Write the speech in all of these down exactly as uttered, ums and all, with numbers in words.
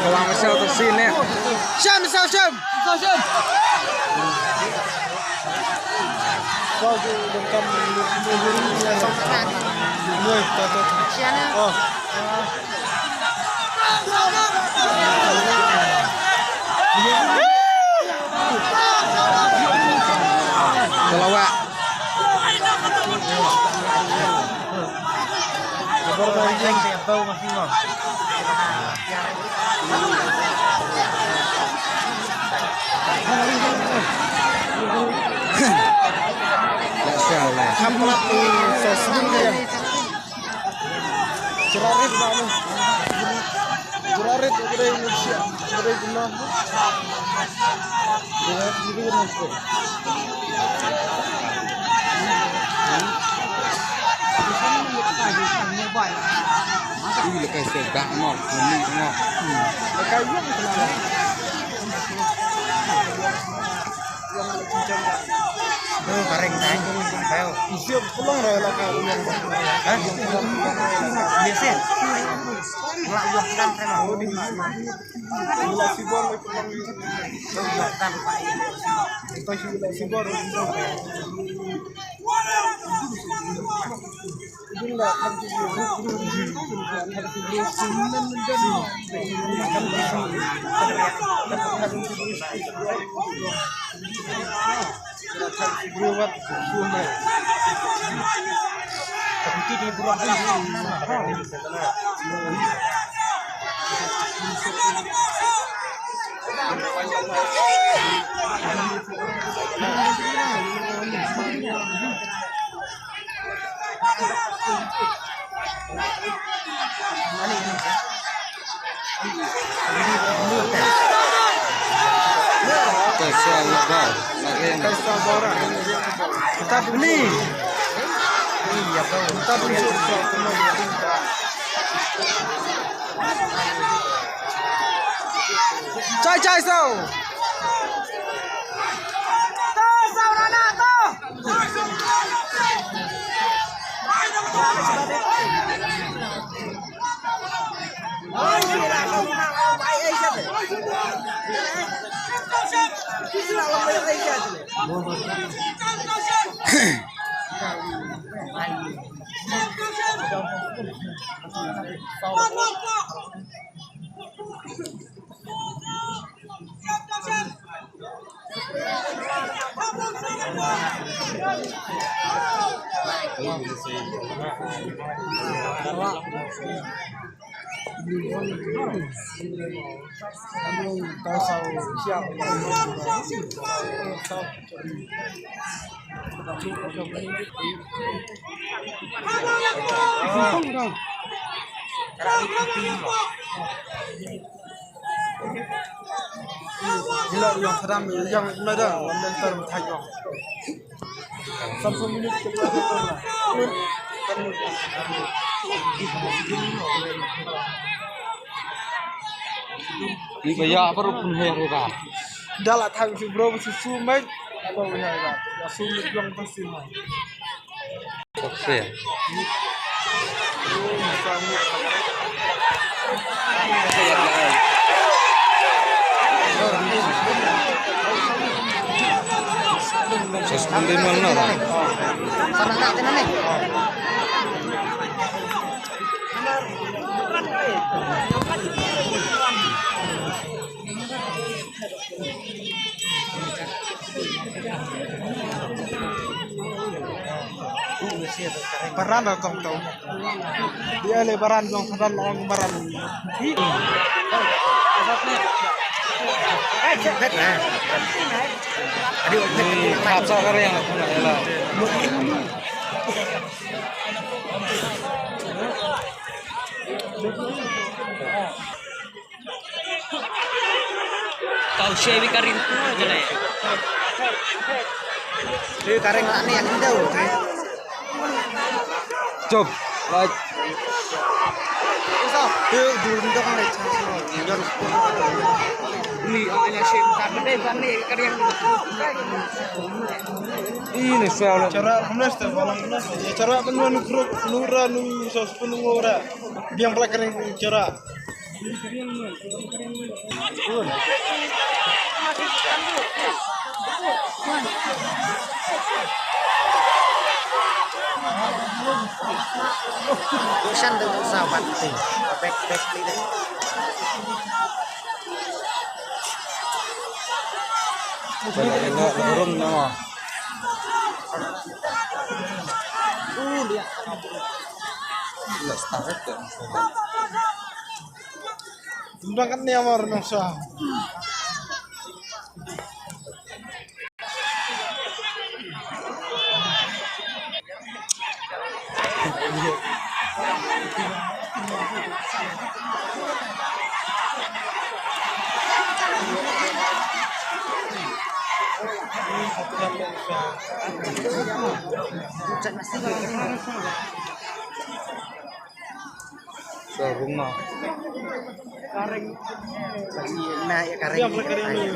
Ka la masa ta sini. Sham, sham, sham. Sham, sham. Oh. Ka la wah. Chai, chai, sao. Ila yang sedang yang meda wan lentar methai jong. Samsung minit kedua lentar lah. Ni kaya apa rukun hai rida. Dah lah thang si bro si sumai. Apa wihai lah. Ya sumai jong pasti mai. Sukses. Sus, kundi mana? Baran da tong tong. Dia le baran jong sadan la ong baran. Aduh, ni khap sa kare yang aku nak ela. Kau shebi karin tu aja le. Eh, karing lah ni aku tahu. Jom. Like. Usah. Eh, dulu ni kau kan leceh. Ih, ni saw lah. Cara kumnas tu, balang kumnas. Ya, cara kan nu kruk, nu ra, nu sos pun nu ra. Biang pelak kering cara. Busan tu sahabat tu. Back, back ni deh. Banyak yang nak turun nama. Uh, dia. Nak start ke? Berangkat ni amar nasa. Sa bunga. Kareng. Bagi na ya kareng. Yang kareng ni.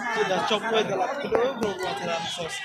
Kita chop wei dalam kedua, kedua dalam sos.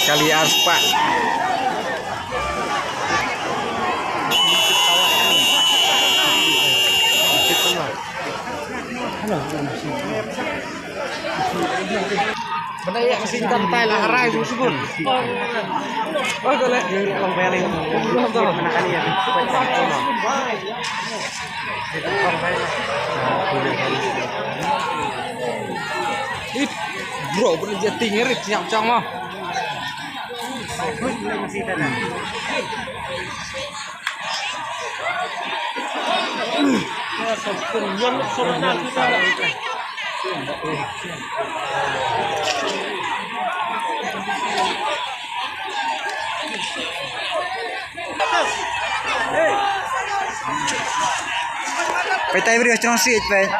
Kali arpa. Bana ïa ka sing kan tai la harai su sukun. Oh, dole. Long beli. Long beli. Mana kali ya? It, bro, bro, dia tinggi, rit, nyam, cang, mah. Peit tai briew shrong sih peit.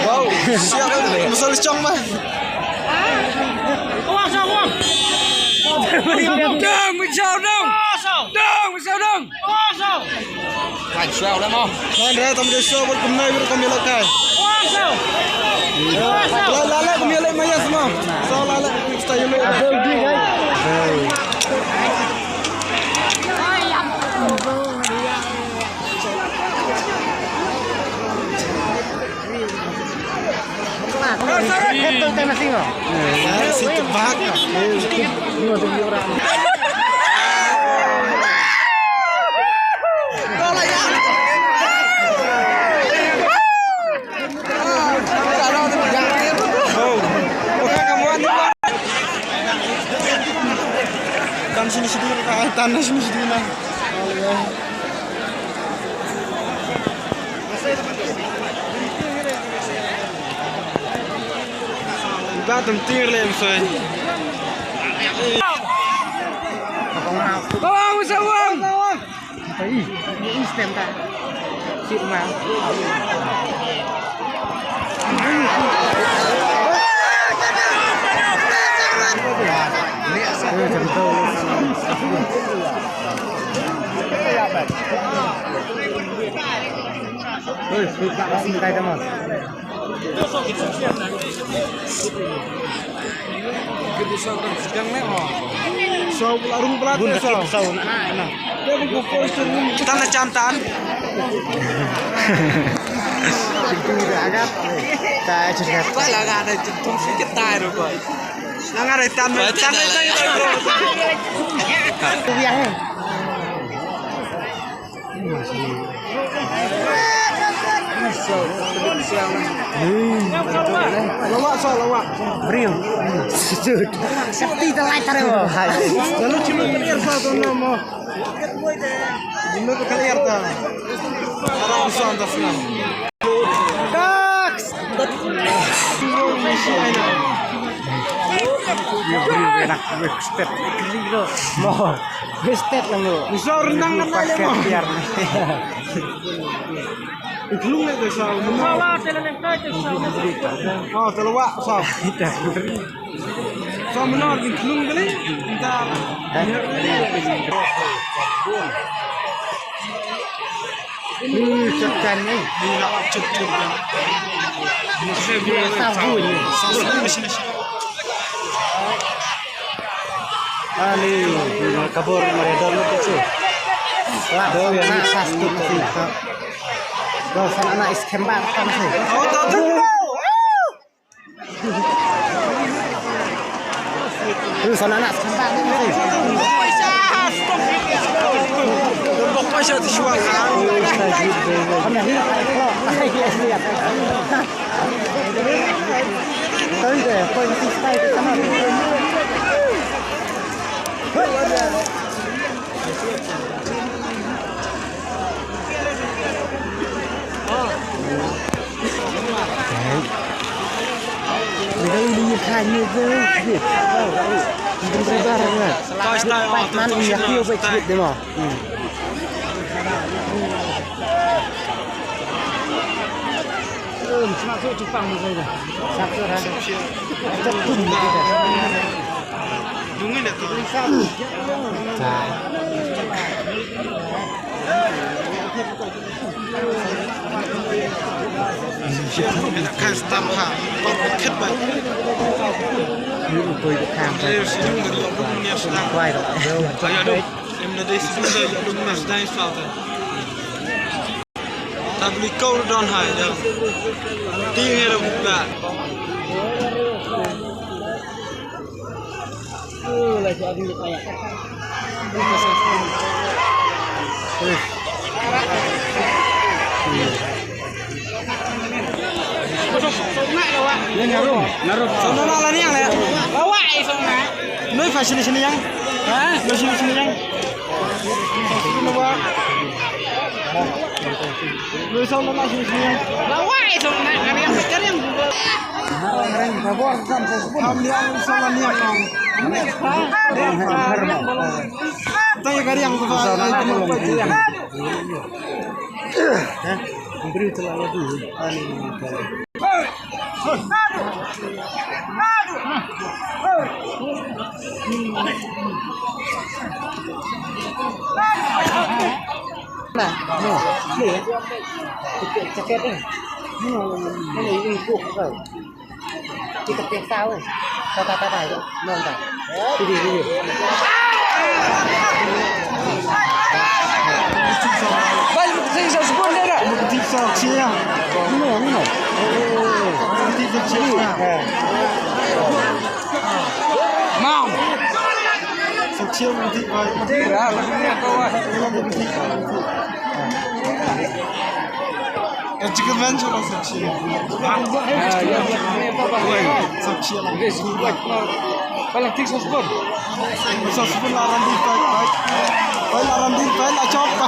Wow, siap. Masuk lecong mah. Dong, menjauh dong. Dong, menjauh dong. Kan, siap lah mau. Kan, dah, tam dia siap buat kena, buat kami lekai. Lah, lah, lah, kami lekai maya semua. So, lah, lah, kita yuk. Ada uji, guys. Tan sini sini, tan sini sini na. Ba tem tir lem soi. Bawang, bawang. Ai, ni instem ta. Sip ma. Oi, sip ma, sip ma. Tan na cham tan. Ba la ga da jin tum si kitai ro ba. Na nga re tan me tan me tan. Lawak, so, lawak. Briew. Sejut. Sakti ta lai tare mo. Lalu cuma clear sa tu nama. Benda tu clear ta. Arah usan ta sana. Taks. Briew enak, briew step. Mo. Bestet lang lo. Usaha rendang kan aja mo. Biar. Iklung itu usaha. Salah, tela lengkai tu usaha. Oh, tela wak usaha. Usaha menor iklung kali. Entah. Ni cakkan ni. Ni nak cakkan. Sabu ni. Sabu ni. Ani, kabur mereka dulu tu. Wah, dong yang sas tu sih. Dong sana anak iskembar kan sih. Oh, tak tahu. Tu sana anak iskembar kan sih. Pokoknya tu suara. Kami ni, kalau, lihat. Tabli kau don hai da. Ting era buka. Song na la niang le. Bawa ai song na. Noi fa sini sini yang. Ha? Noi sini sini yang. Song sini bawa. Noi song na sini sini yang. Bawa ai song na. Kariang kariang. Kariang babor sam sa sepun. Kam dia song na niang. Tanya kariang tu fa. Beri telah lagi. Ani. Nah, no, clear. Cakap ni. No, no, no, no, no. Kita pesta weh. Tata tata je. Nonton. Video video. Bal sing sa sepun dia dah. Mukti sa cia. Mino mino. Mukti sa cia. Mau. Sa cia mukti bai. Mukti dah. Mukti. Ka chicken ranch wala sa chicken? Sa chicken. Palang tik sa spoon. Sa spoon la randi pa. Oi la randi pa la chop pa.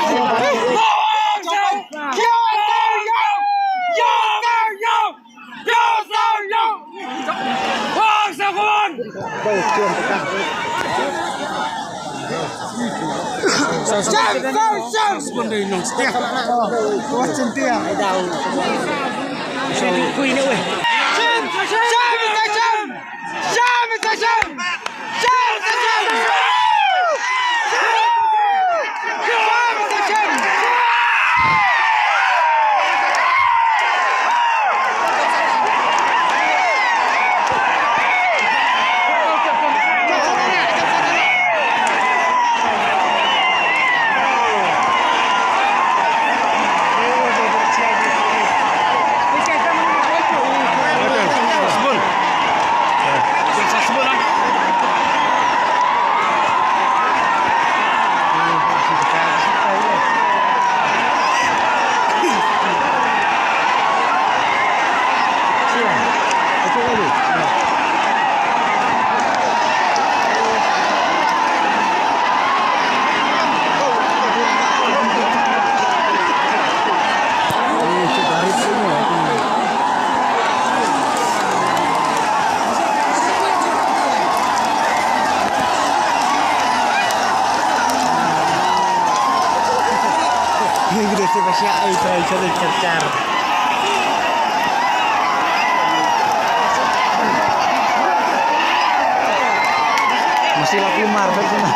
Masih laku mar, kan, sana.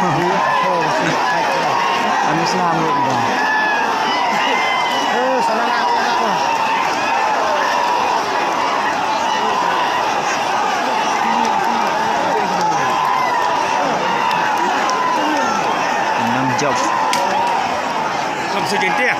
Kami senang, gitu. Eh, sana, nak, nak, nak. Enam jam. Kam sa jin tiah.